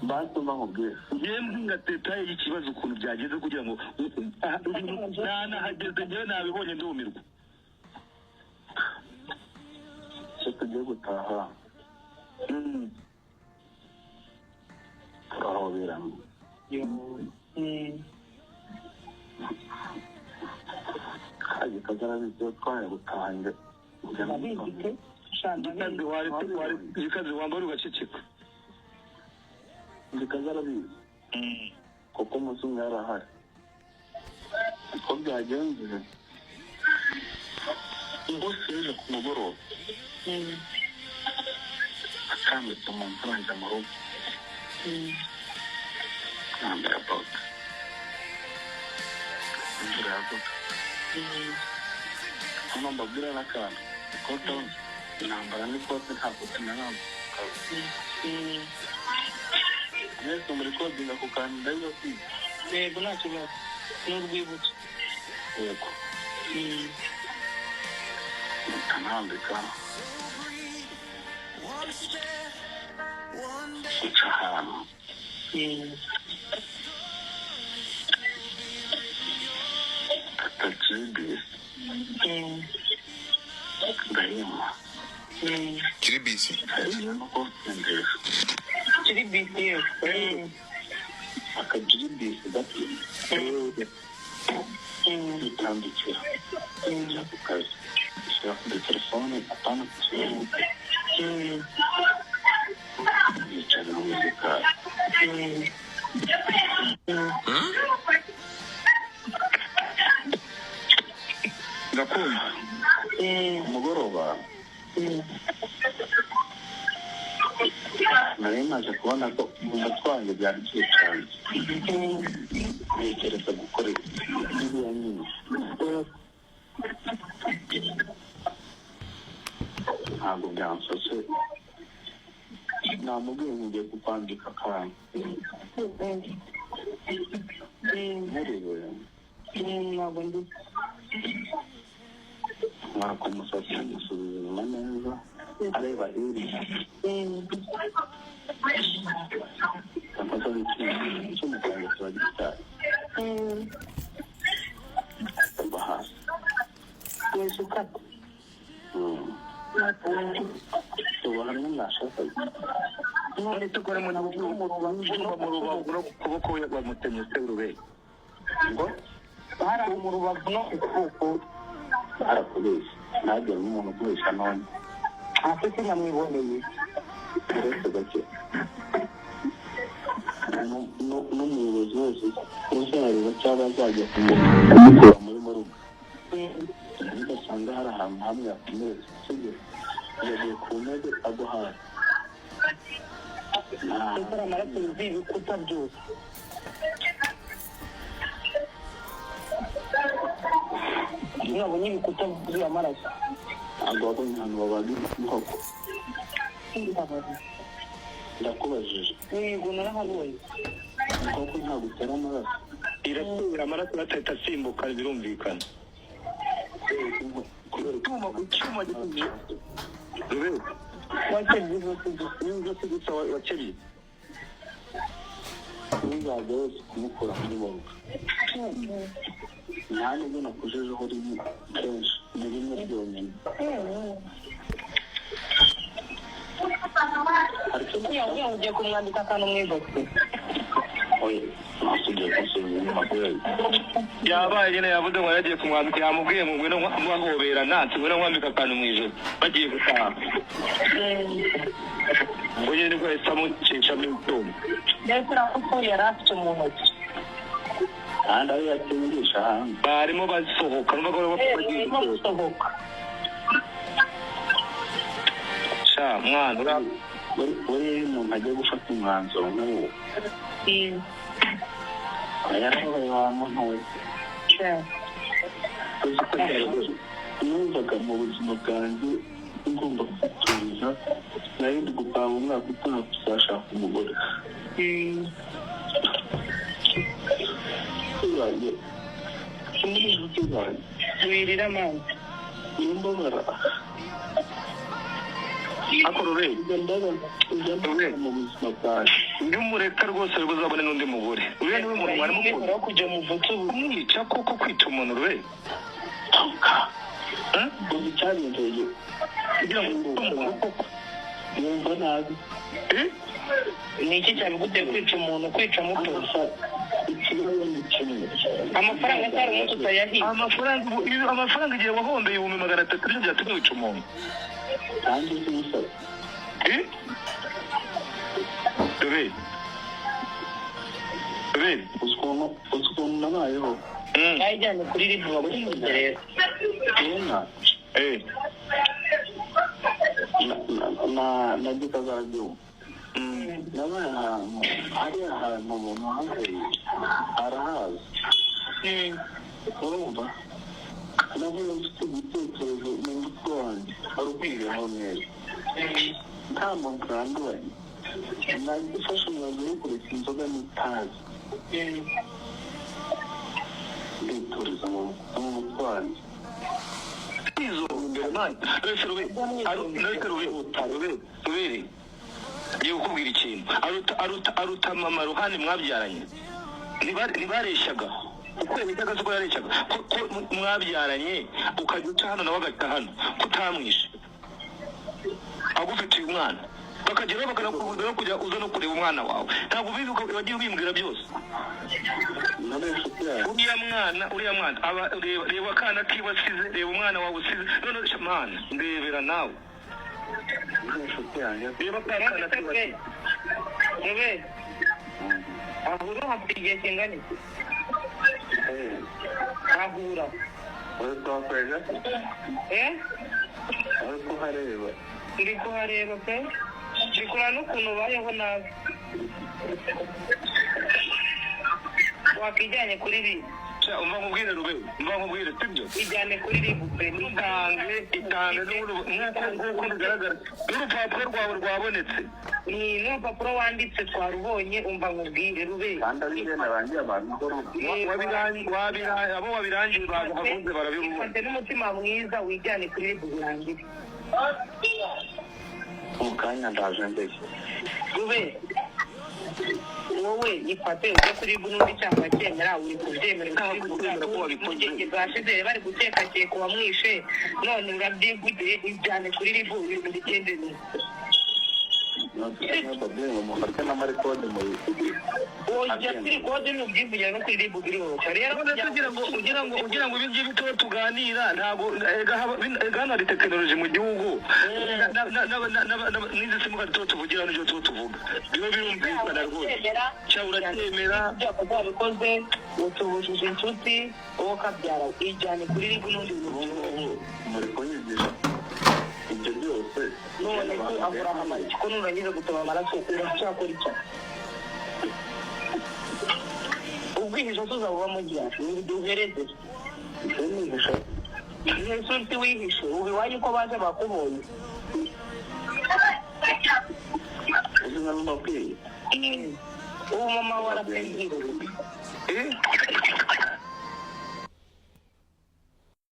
Basumba nkubwire. Ngewe mbwira détail y'ikibazo ukuntu byagenze, kugira ngo nanahageze ngewe nabibonye ndumirwa. Icyo tugiye gutaha, turahoberana. Kaje kagarabizi iyo twaye gutaha njye Ndabizi pe, sha ndabizi. Gikazi, wambara ugaceceka. Gikazi arabizi kuko umunsi umwe yari ahari uko byagenze. Umunsi w'ejo ku mugoroba akambitse mu mvura, njya mu rugo, nambara bote, imvura yagwaga. Hano mbabwira n'akantu: ikote nambara n'ikote, ntabwo tunaramba. Mwese muri kodinga ku kantu, ndabibabwiye. Yego, nta kibazo, ni urwibutso. Yego. Nambika nca ahantu mfata jibisi, ndayinywa. Kiri bisi. No kunsindisha. Kiri bisi, yego. Akajibisi gato bitambikira, njya ku kazi, nshyira kuri telefone, apana ku kintu, yicara mu gikari. Ndakumva. Umugoroba nari maze kubona ko mu mutwe wanjye byari byicanze, ntekereza gukora iriya nyine. Ntabwo byansose, namubwiye ngo ngiye kukwambika akantu nkuriwe. Ntabwo ndi Nkora ku musatsi, musubiza inyuma neza areba hirya, mfata icyuma, icyuma cyanjye kiba gityaye, mva hasi. Wese ukata. Tuba hamwe mwashakaga. None tukora mu mu rubavu no ku kuboko bamutemye se urube? Ngo? Hari mu rubavu no ku kuboko. Arakubeshya, ntagire n'umuntu ukubeshya none. Hasi sinamwiboneye. Uretse gake n'umuyobozi wese uzareba cyangwa azajya kumukura muri morgue, ugasanga hari ahantu hamwe yakomeretse, sibyo? Yagiye ku ntebe agwa hasi. Gukora amaraso yuzuye ibikuta byose. Nabonye ibikuta byuzuye amaraso. Ntabwo wabonye ahantu babaga inkoko? Ndakubajije. Yego, narahabonye. Inkoko ntabwo itera amaraso? Iratera amaraso, atahita asimbuka, birumvikana. Kubera Icyuma gituje rube. Wakebye ijosi gusa. N'ijosi gusa wakebye. Uzajya wese kumukura muri morgue, nta nubwo nakujejeho rimwe, kenshi ni rimwe ryonyine. Hari icyo Ugiye ugiye kumwambika akantu mu ijosi. Oya, nasugiye kunsubiza inyuma kubera Yabaye nyine yavuze ngo yagiye kumwambika, yamubwiye ngo ngwino nkahoberana, ati ngwino nkwambika akantu mu ijosi, bagiye gutaha. Ngo nyine nibwo yahise amucishamo icyuma. Ndetse ko yari afite mu ntoki. Kandi ayo yakingisha hanze. Barimo basohoka, numva ko bagiye Barimo gusohoka. Gusohoka. Sha mwana ura Buriya iyo umuntu agiye gufata umwanzuro nk'uwo, aba yarabaye wa muntu we. Uzi ko numvaga mu buzima bwanjye ngomba kwituza, nari ndi gupanga umwaka utaha kuzashaka umugore. Zanjye muri inshuti zanjye. Wirira amazi. Nimbabara. Ariko Rube, Ibyo ndabona, ibyo ndabona mu buzima bwanjye. Iyo umureka rwose uri buzabone n'undi mugore. Uriya niwe muntu mwari mukunda. Aho kujya mu vutu. Kumwica koko, kwica umuntu, Rube? Uzi icyabinteye? Kugira ngo wice umuntu koko? Yumva nabi. Eh? Ni iki cyabiguteye kwica umuntu, kwica muto? Ikibazo ni kimwe. Amafaranga atari umunsi utayahiye. Amafaranga amafaranga igihe wahombeye 300,000 nibyo byatumye wica umuntu? Kandi uzi umusore. Eh? Rube, Rube. Uzi ukuntu nabayeho. Yayijyanye kuri RIB bagufunze rero. Ubona na gikazagihugu. Nabaye ahantu, hari ahantu umuntu hanze arahazi. Urumva, navuye mfite igitekerezo mu mutwe wanjye, ari ukwigaho neza, nta muntu uranduranye. Nagifashe umwanzuro wo kureka inzoga n'itabi, ndituriza mu mutwe wanjye. Izo imbere man, wese Rube, wese Rube, Rube, Rubere, ngiye kukubwira ikintu. Aruta mama Ruhani mwabyaranye. Ntibareshyaga uko yabitaga, siko yareshyaga. Ko mwabyaranye, ukajya uca hano nawe agaca hano, ko utamwishe agufitiye umwana, bakageraho bakanakubuza no kujya uza no kureba umwana wawe? Ntabwo ubizi uko wagiye ubimbwira byose. Nari inshuti yawe. Uriya mwana aba, reba, reba akana kiwe asize, reba umwana wawe usize. None mana, ndebera nawe. Nari inshuti yanjye. Reba ka kana kiwe asize. Rube, ahura hafite igihe kingana iki? Ahura. Uri kuhakorera? Eh. Uri kuhareba? Ndi kuhareba pe, ndi kureba n'ukuntu ubayeho nabi. Wakijyanye kuri RIB. Sha, umva nkubwire Rube, umva nkubwire, sibyo? Ijyane kuri RIB pe. Itange, itange nk'uko bigaragara n'urupapuro rwawe rwabonetse. Ni n'urupapuro wanditse twarubonye. Umva nkubwire, Rube. Kandi ari njye narangiye abantu ko Abo wabirangiye bahaguze barabibona. Ifate n'umutima mwiza, wijyane kuri RIB birangire. Mu kanya ndaje mbere. Rube, wowe ifate ujye kuri RIB. N'undi cyangwa cyemera, uri kubyemera. Ntabwo kwemera ko wabikoze. Bwashize bari gukekakeka uwamwishe, none urabyivugiye. Ijyane kuri RIB ibintu bigende neza. Ngo mufate n'amarikode mu Ujya kuri kode n'ubyivugira no kuri RIB biroroshye rero. None se ugira ngo ibi ngibi tuba tuganira, ntabwo ega hano hari tekinoloji mu gihugu n'izi simukadi tuba tuvugira n'ibyo tuba tuvuga biba birumvikana rwose. Cyangwa uracyemera? Ibyo wabikoze, utubujije inshuti wowe ukabyara. Ijyane kuri RIB n'undi Ubu bintu. ngubu muri kunyigisha ibyo byose. None se ahura amara ko nurangiza gutaba amaraso uracyakora icyo? Ubwihisho tuzaba mugira duhereze. Nihisha? Ese uti wihishe ubu iwanyu ko baje bakubonye? Uzi nka n'umubwiye. Ubu mama warapingiwe. Eh?